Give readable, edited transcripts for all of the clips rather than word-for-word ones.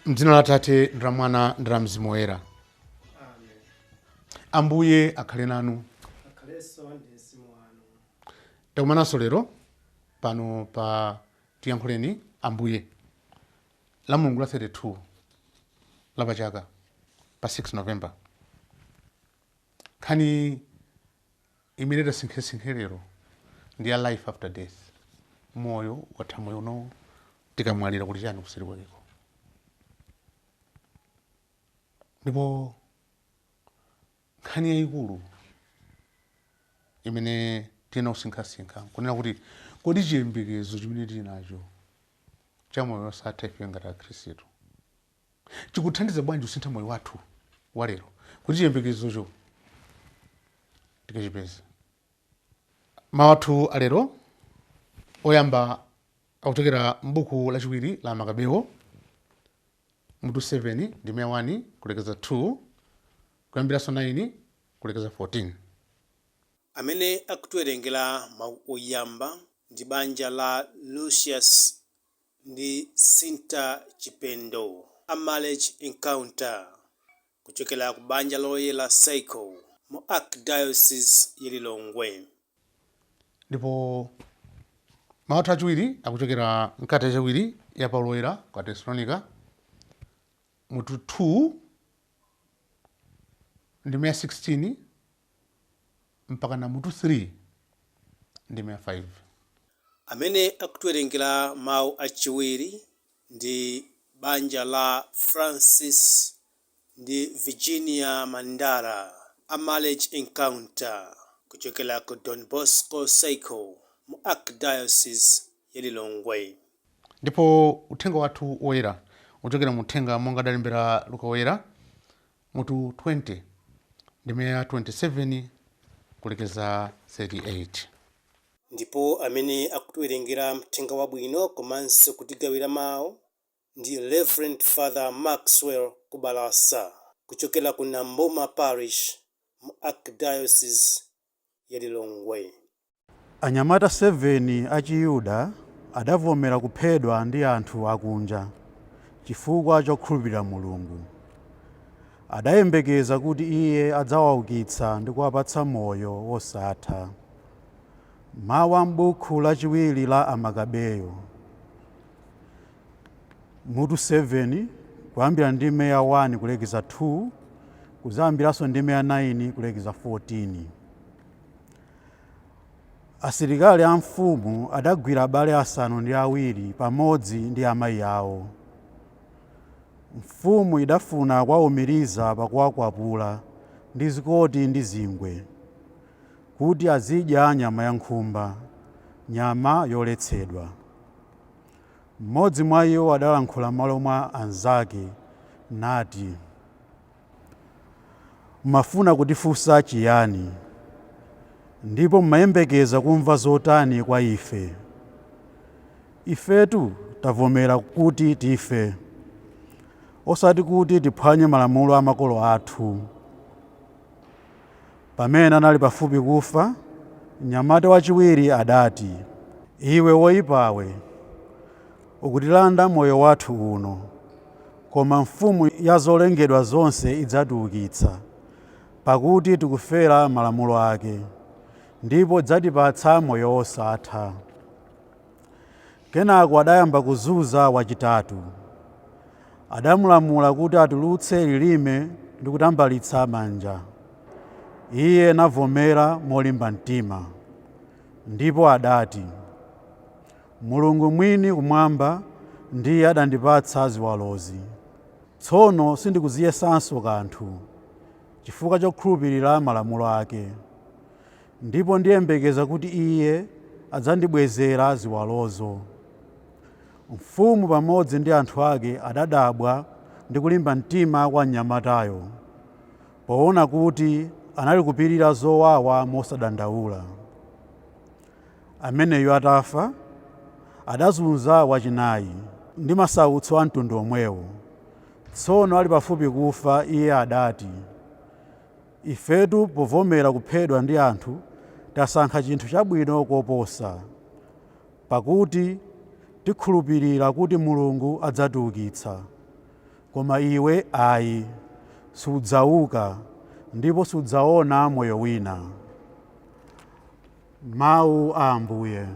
Mdzina la Atate ndi la Mwana ndi la Mzimu Woyera. Amen. Ambuye akhale nanu. Akhalenso ndi mzimu wanu. Takumananso lero pano pa Tiyankhuleni Ambuye la Mulungu la 32 la pachaka pa 6 November. Nkhani imene tasinkhesinkhe lero ndi ya life after death, moyo watha moyo uno, tikamwalira kuti chani kuseri kwakeko. Ndipo nkhani yayikulu imene tiyenera kusinkhasinkha nkunena kuti kodi chiyembekezo chimene tili nacho cha moyo wosatha ife ngati Akhristu chikuthandiza bwanji kusintha moyo wathu wa lero kuti chiyembekezocho tikachipeze. Mawu athu alero oyamba akuchokera m'buku lachiwiri la Makabewo mutu 7 ndime 1 kulekeza 2, kuyambiranso 9 kulekeza 14. Amene akutiwerengera mawu oyamba ndi banja la Lucius ndi Sinta Chipendo a Marriage Encounter kuchokera ku Banja Loyera Circle mu Archdiocese ya Lilongwe. Ndipo mawu athu achiwiri akuchokera mkalata yachiwiri ya Paulo Woyera ku Atesalonika mutu 2 ndime ya 16 mpaka na mutu 3 ndime ya 5. Amene akutiwerengera mawu achiwiri ndi banja la Francis ndi Virginia Mandala a Marriage Encounter kuchokera ku Don Bosco Circle mu Archdiocese ya Lilongwe. Ndipo uthenga wathu woyera uchokera mu uthenga monga adalembera Luka Woyera mutu 20 ndime ya 27 kulekeza 38. Ndipo amene akutiwerengera mthenga wabwino komanso kutigawira mawu ndi Reverend Father Maxwell Kubalasa kuchokera ku Nambuma Parish mu Archdiocese ya Lilongwe. Anyamata 7 a Chiyuda adavomera kuphedwa ndi anthu akunja chifukwa chokhulupirira Mulungu. Adayembekeza kuti Iye adzawaukitsa ndi kuwapatsa moyo wosatha. Mawu a m'buku lachiwiri la Amakabeyo, mutu 7, kuyambira ndime ya 1 kulekeza 2, kudzayambiranso ndime ya 9 kulekeza 14. Asilikali a mfumu adagwira abale 7 pamodzi ndi amayi awo. Mfumu idafuna kuwaumiriza pakuwakwapula ndi zikoti ndi zingwe, kuti azidya nyama ya nkhumba, nyama yoletsedwa. Mmodzi mwa iwo adalankhula m'malo mwa anzake nati, Mumafuna kutifunsa chiyani? Ndipo mumayembekeza kumva zotani kwa ife? Ifetu tavomera kuti tife, osati kuti tiphwanye malamulo a makolo athu. Pamene anali pafupi kufa, mnyamata wachiwiri adati, Iwe woipawe, ukutilanda moyo wathu uno, koma Mfumu ya zolengedwa zonse idzatiukitsa, pakuti tikufera malamulo ake, ndipo idzatipatsa moyo wosatha. Kenako adayamba kuzunza wachitatu. Adamulamula kuti atulutse lilime ndi kutambalitsa manja. Iye navomera molimba mtima, ndipo adati, Mulungu mwini kumwamba ndiye adandipatsa ziwalozi. Tsono sindikuziyesanso kanthu, chifukwa chokhulupirira malamulo ake. Ndipo ndiyembekeza kuti Iye adzandibwezera ziwalozo. Mfumu pamodzi ndi anthu ake adadabwa ndi kulimba mtima kwa mnyamatayo, poona kuti anali kupirira zowawa mosadandaula. Ameneyu atafa, adazunza wachinayi ndi masautso a mtundu womwewo. Tsono ali pafupi kufa, iye adati, Ifetu povomera kuphedwa ndi anthu, tasankha chinthu chabwino koposa, pakuti tikhulupirira kuti Mulungu adzatiukitsa. Koma iwe ayi, sudzauka ndipo sudzaona moyo wina. Mawu a Ambuye.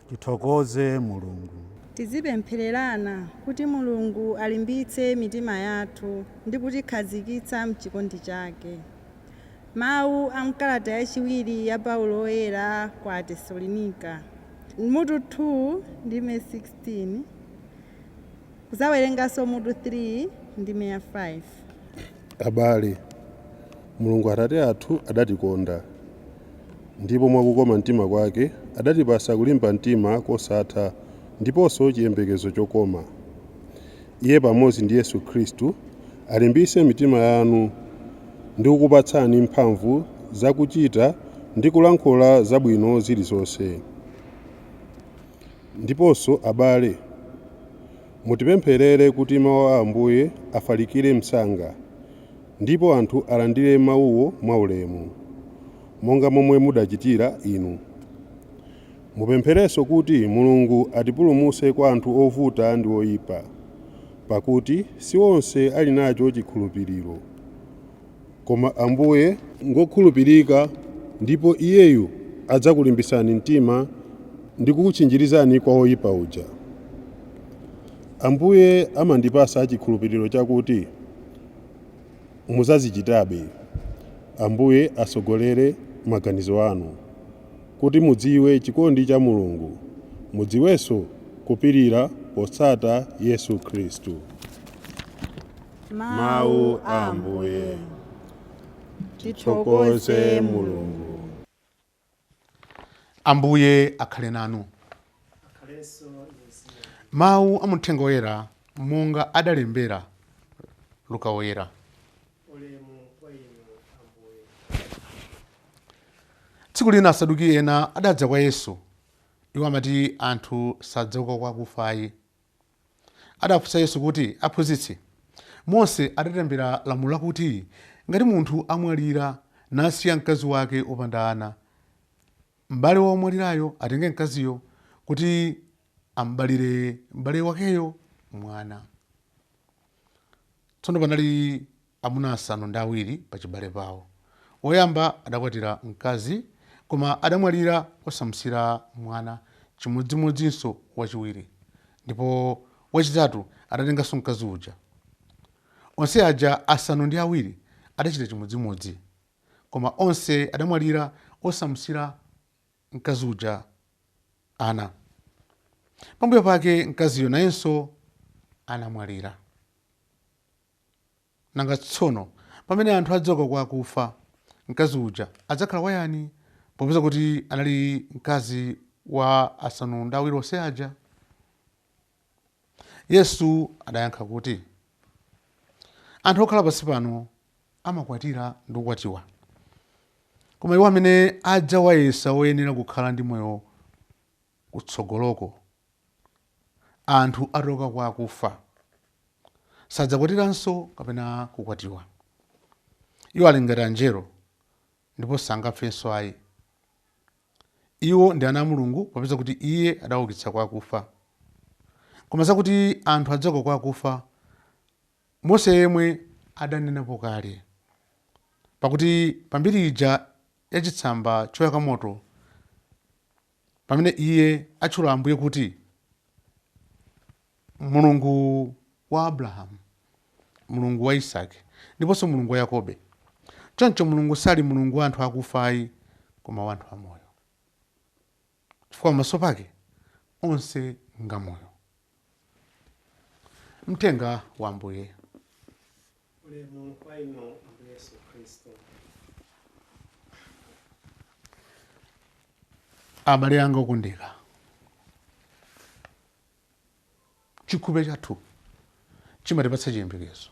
Tithokoze Mulungu. Tizipemphererana kuti Mulungu alimbitse mitima yathu ndi kutikhazikitsa mchikondi chake. Mawu a mkalata yachiwiri ya Paulo Woyera kwa Atesalonika, mutu 2 ndime 16, kuzawerenganso mutu 3 ndime ya 5. Abale, Mulungu Atate athu adatikonda, ndipo mwakukoma mtima kwake adatipasa kulimba mtima kosatha ndiponso chiyembekezo chokoma. Iye pamodzi ndi Yesu Khristu alimbitse mitima yanu ndi kukupatsani mphamvu zakuchita ndi kulankhula zabwino zilizonse. Ndiponso abale, mutipempherere kuti mawu a Ambuye afalikire msanga, ndipo anthu alandire mawuwo mwaulemu, monga momwe mudachitira inu. Mupempherenso kuti Mulungu atipulumutse kwa anthu ovuta ndi oyipa, pakuti si onse ali nacho chikhulupiriro. Koma Ambuye ngokhulupirika, ndipo Iyeyu adzakulimbitsani mtima ndi kukutchinjirizani kwa oyipa uja. Ambuye amandipasa chikhulupiriro chakuti muzazichitabe. Ambuye asogolere maganizo anu, kuti mudziwe chikondi cha Mulungu, mudziwenso kupirira potsata Yesu Khristu. Mawu a Ambuye. Tithokoze Mulungu. Ambuye akhale nanu. Akhalenso ndi mzimu. Mawu a muthenga woyera monga adalembera Luka Woyera. Ulemu kwa inu, Ambuye. Tsiku lina Asaduki ena adadza kwa Yesu. Iwo amati anthu sadzauka kwa akufa ayi. Adafunsa Yesu kuti, Aphunzitsi, Mose adatilembera lamulo lakuti ngati munthu amwalira nasiya mkazi wake wopanda ana, m'bale wa womwalirayo atenge mkaziyo kuti ambalire m'bale wakeyo mwana. Tsono panali amuna 7 pachibale pawo. Woyamba adakwatira mkazi, koma adamwalira osamusiyira mwana, chimodzimodzinso wachiwiri. Ndipo wachitatu adatenganso mkazi uja. Onse aja 7 adachita chimodzimodzi, koma onse adamwalira osamusiyira mkazi uja ana. Pambuyo pake mkaziyo nayenso anamwalira. Nanga tsono pamene anthu adzauka kwa akufa, mkazi uja adzakhala wayani, popeza kuti anali mkazi wa 7 onse aja? Yesu adayankha kuti, anthu okhala pansi pano amakwatira ndi kukwatiwa, koma iwo amene adzawayesa oyenera kukhala ndi moyo kutsogoloko, anthu atauka kwa akufa, sadzakwatiranso kapena kukwatiwa. Iwo ali ngati anjelo ndipo sangafenso ayi. Iwo ndi ana a Mulungu, popeza kuti Iye adawaukitsa kwa akufa. Koma zakuti anthu adzauka kwa akufa, Mose yemwe adanenapo kale. Pakuti pambiri ija ya chitsamba choyaka moto, pamene iye atchula Ambuye kuti Mulungu wa Abrahamu, Mulungu wa Isake, ndiponso Mulungu wa Yakobe. Choncho Mulungu sali Mulungu wa anthu akufa ayi, koma wa anthu amoyo, chifukwa pamaso pake onse ngamoyo. Mthenga wa Ambuye. Ulemu kwa inu, Ambuye Yesu Khristu. Abale anga okondeka, chikhulupiriro chathu chimatipatsa chiyembekezo,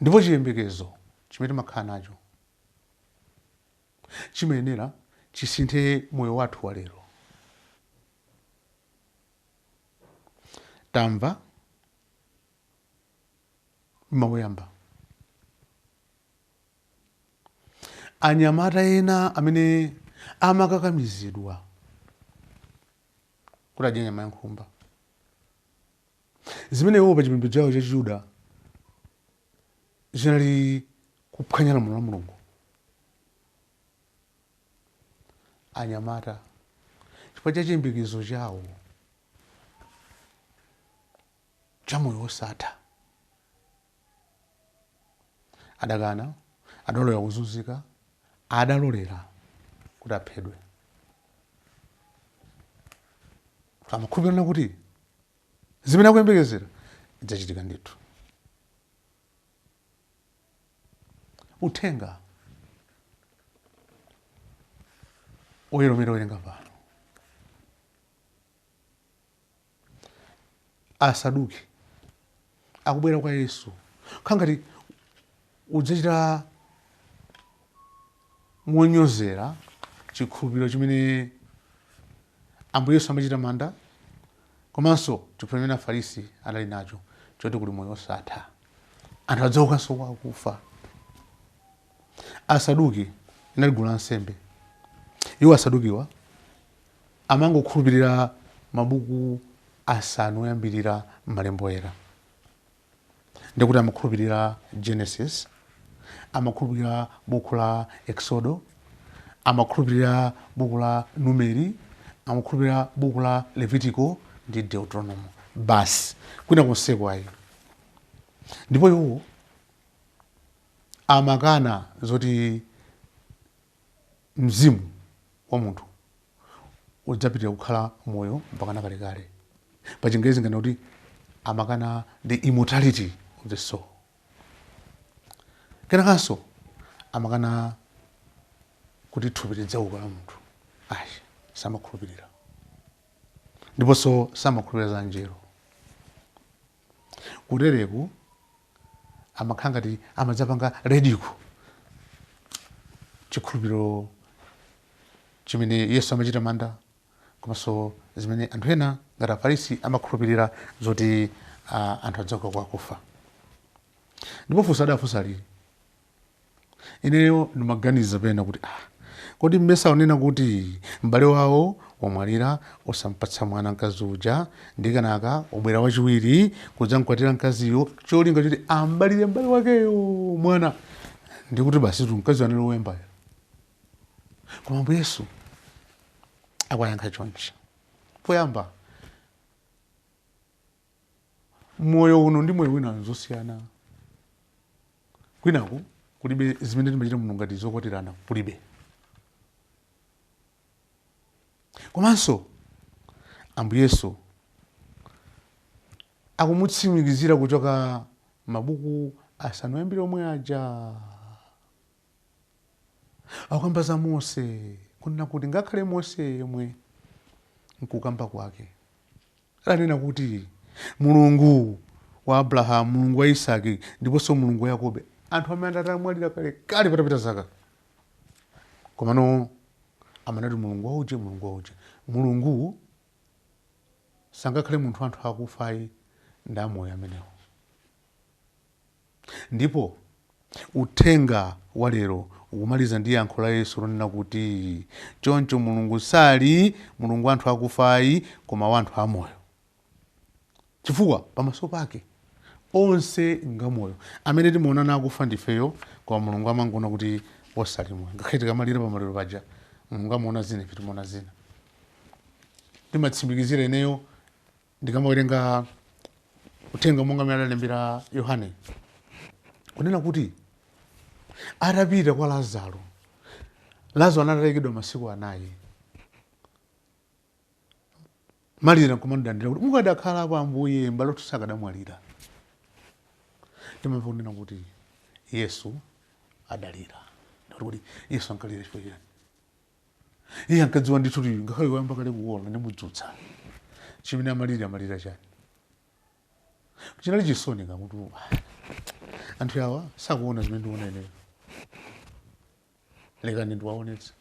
ndipo chiyembekezo chimene timakhala nacho chimayenera chisinthe moyo wathu wa lero. Tamva mawuyamba anyamata ena amene amakakamizidwa Kuti adye nyama ya nkhumba, zimene iwo pa chipembedzo chawo cha Chiyuda zinali kuphwanya lamulo la Mulungu. Anyamata, chifukwa cha chiyembekezo chawo cha moyo wosatha, adakana, adalolera kuzunzika, adalolera kuti aphedwe. Amakhulupirira kuti zimene akuyembekezera zidzachitika ndithu. Uthenga oyera umene owerenga pano, Asaduki akubwera kwa Yesu khangati udzachita monyozera chikhulupiriro chimene Ambuye Yesu amachita manda, komanso chikhulupiriro chimene Afarisi anali nacho choti kuli moyo osatha, anthu adzaukanso kwa akufa. Asaduki inali gulu la ansembe. Iwo Asadukiwa amangokhulupirira mabuku asanu oyambirira m'Malembo Oyera, ndikuti amakhulupirira Genesis, amakhulupirira buku la Exodo, amakhulupirira buku la Numeri, amakhulupirira buku la Levitico ndi Deuteronomo basi, kwina konseko ayi. Ndipo iwo amakana zoti mzimu wa munthu udzapitirira kukhala moyo mpaka nakalekale. Pa Chingerezi ngati kuti amakana the immortality of the soul. Kenakanso amakana kuti thupi lidzauka la munthu, ayi, samakhulupirira. Ndiponso samakhulupirira za angelo. Kutereku amakhala ngati amadzapanga ridicule chikhulupiriro chimene Yesu amachita manda, komanso zimene anthu ena ngati Afarisi amakhulupirira zoti anthu adzauka kwa akufa. Ndipo funso adafunsa lili, ineyo ndimaganiza pena kuti kodi mmesa unena kuti m'bale wawo wamwalira osampatsa mwana mkazi uja, ndi kenaka ubwera wachiwiri kudzamkwatira mkaziyo cholinga choti ambalire m'bale wakeyo mwana, ndikuti basi tu mkazi anali woyambayo. Koma Ambuye Yesu akuyankha chonchi: poyamba, moyo uno ndi moyo wina nzosiyana. Kwinaku kulibe zimene timachita muno ngati zokwatirana, kulibe. Komanso Ambuye Yesu akumutsimikizira kuchoka mabuku asanu oyambira omwe aja akukamba za Mose, kunena kuti ngakhale Mose yemwe nkukamba kwake adanena kuti Mulungu wa Abrahamu, Mulungu wa Isaki ndiponso Mulungu wa Yakobe, anthu amene atamwalira kale kale patapita zaka, komano amanati Mulungu wauje, Mulungu wauje. Mulungu sangakhale munthu anthu akufayi ndi amoyo amenewo. Ndipo uthenga wa lero ukumaliza ndi yankho la Yesu lonena kuti choncho Mulungu sali Mulungu wa anthu akufayi, koma wa anthu amoyo, chifukwa pamaso pake onse ngamoyo. Amene timaonana akufa ndifeyo, koma Mulungu amangoona kuti osali moyo. Ngakhale tikamalira pamaliro paja, Mulungu amaona zina, ife timaona zina. Ndimatsimikizira ineyo ndikamawerenga uthenga monga mmene adalembera Yohane, kunena kuti atapita kwa Lazaro, Lazaro anatayikidwa masiku 4, Marita nkumadandaula kuti mukadakhalapo Ambuye, m'bale wathu sakadamwalira. Timamva kunena kuti Yesu adalira. Ndikuti kuti Yesu ankalira chifukwa chiyani? Iye ankadziwa ndithu kuti ngakhale kuyamba kale kuwola ndimudzutsa. Chimene amalira, amalira chani? Chinali chisoni kakuti anthu awa sakuona zimene ndikuona ineyo, lekani ndiwaonetse.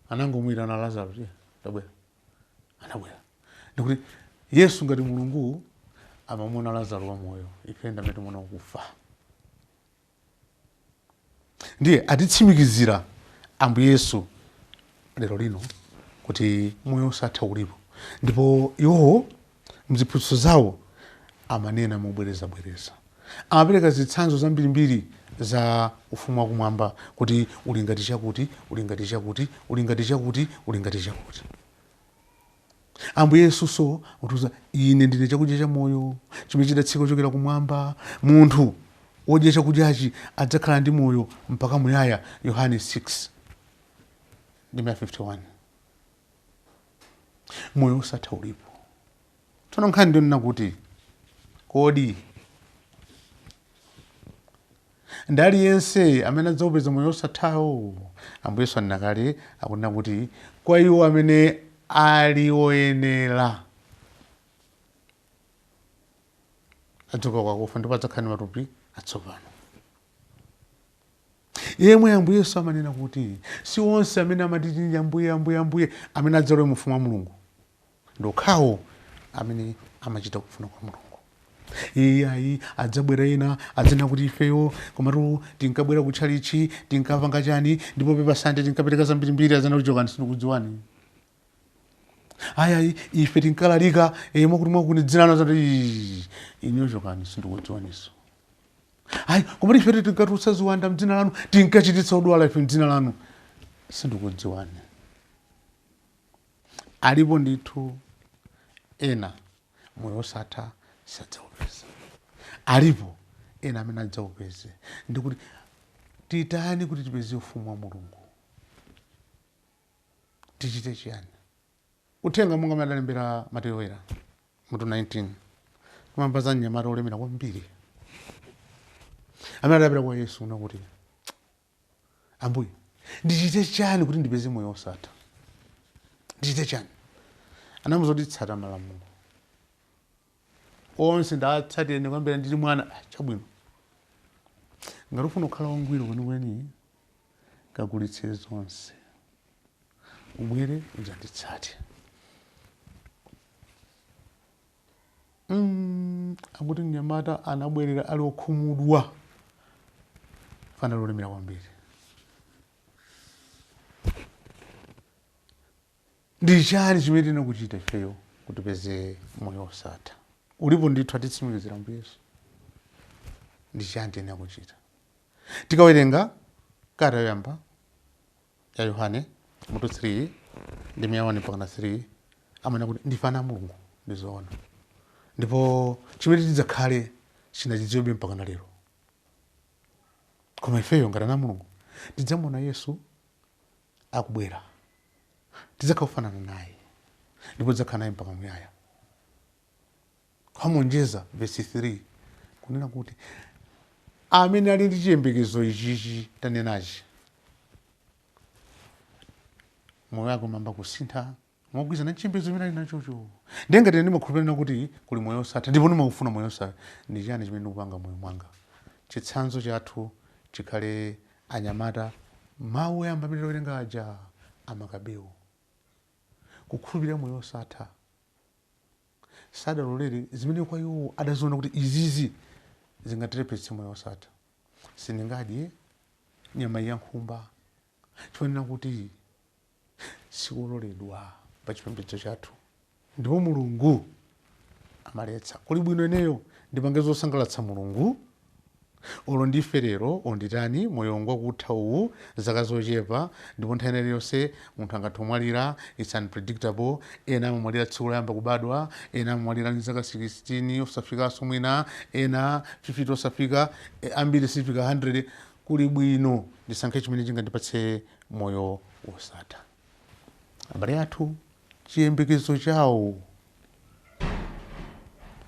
Anangomuyitana Lazaro, tiye tabwera. Anabwera. Ndikuti Yesu ngati Mulungu amamuona Lazaro wamoyo, ife ndamene timuona kufa. Ndiye atitsimikizira Ambuye Yesu lero lino kuti moyo osatha ulipo. Ndipo iwowo mziphunzitso zawo amanena mobwerezabwereza, amapereka zitsanzo zambirimbiri za ufumu wakumwamba kuti uli ngati chakuti, uli ngati chakuti, uli ngati chakuti, uli ngati chakuti. Ambuye Yesuso akutiuza, ine ndine chakudya cha moyo chimene chidatsika kuchokera kumwamba, munthu wodya chakudyachi adzakhala ndi moyo mpaka muyaya. Yohane 6 ndime 51. Moyo osatha ulipo. Tsono nkhani ndionena kuti kodi ndi aliyense amene adzaupeza moyo osathawo? Ambuye Yesu anena kale, akunena kuti kwa iwo amene ali oyenera adzuka kwakufa ndipo adzakhala ndi matupi atsopano. Yemwe Ambuye Yesu amanena kuti si onse amene amati Ambuye, Ambuye, Ambuye amene adzalowe mu ufumu wa Mulungu, ndi okhawo amene amachita kufuna kwa Mulungu. Iye ayi, adzabwera ena adzanena kuti ifeyo komatu tinkabwera kutchalichi, tinkapanga chani, ndipo pepa sande tinkapereka zambirimbiri, adzanena kuti chokani, sindikudziwani. Ayi ayi, ife tinkalalika mwakuti mwakuti dzina lanu, adzati inuyo chokani, sindikudziwaniso. Ayi, komatu ife tinkatulutsa ziwanda mdzina lanu, tinkachititsa odwala ife mdzina lanu, sindikudziwani. Alipo ndithu ena moyo osatha sadzaupeza, alipo ena amene adzaupeze. Ndikuti titani kuti tipeze ufumu wa Mulungu? Tichite chiyani? Uthenga monga amene adalembera Mateyu Woyera mutu 19 kumamba za mnyamata olemera kwambiri amene adapita kwa Yesu kuna kuti, Ambuye, ndichite chani kuti ndipeze moyo osatha? Ndichite chani? Anamuwuza kuti tsata malamulo onse, ndatsatire ndikuyambira ndili mwana. Chabwino, ngati ufuna kukhala wangwiro kwenikweni, kagulitse zonse ubwere udzanditsate. Akuti mnyamata anabwerera ali okhumudwa, fana lolemera kwambiri. Ndi chani chimene tinakuchita ifeyo kuti tipeze moyo osatha? Ulipo ndithu, atitsimikizira Ambuye Yesu. Ndi chani tiyenera kuchita? Tikawerenga kalata yoyamba ya Yohane mutu 3 ndi 1 mpaka 3, amanena kuti ndife ana a Mulungu. Ndizoona, ndipo chimene tidzakhale chinachidziwebe mpaka na lero. Koma ifeyo ngati ana a Mulungu tidzamuona Yesu akubwera, tidzakhala kufanana naye ndipo tidzakhala naye mpaka muyaya. Kwamonjeza verse 3 kunena kuti amene ali ndi chiyembekezo ichichi tanenachi, moyo wake umamba kusintha mogwirizana ndi chiyembekezo chimene ali nachocho. Ndiye ngati ndimakhulupirira kuti kuli moyo osatha ndipo ndimafuna moyo osatha, ndi chani chimene ndikupanga moyo mwanga? Chitsanzo chathu chikhale anyamata, mawu oyamba amene tawerenga aja amakabewu, kukhulupirira moyo osatha. Sadalolere zimene kwa iwo adaziona kuti izizi zingatirepetse moyo osatha. Sindingadye nyama ya nkhumba chifukwa kuti sikololedwa pa chipembedzo chathu ndipo Mulungu amaletsa. Kuli bwino ineyo ndipange zosangalatsa Mulungu, olo ndife lero onditani, moyo ngwakutha uwu, zaka zochepa, ndipo nthawi iliyonse munthu angathe kumwalira. It's unpredictable. Ena amamwalira tsiku loyamba kubadwa, ena amamwalira ndi zaka 16 osafikanso mwina, ena 50 osafika, ambiri sifika 100. Kuli bwino ndisankhe chimene chingandipatse moyo wosatha. Abale athu, chiyembekezo chawo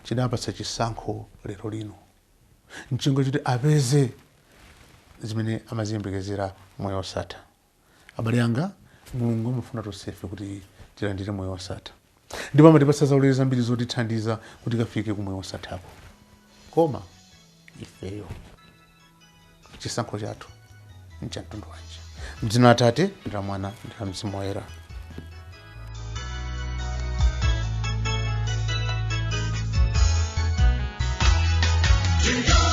chidapatsa chisankho lero lino mchingo choti apeze zimene amaziyembekezera, moyo wosatha. Abale anga, Mulungu amafuna tonsefe kuti tilandire moyo wosatha, ndipo amatipatsa zaulere zambiri zotithandiza kuti kafike ku moyo wosathako. Koma ifeyo chisankho chathu nchamtundu wanji? Mdzina la Atate ndi la Mwana ndi la Mzimu Woyera. To you.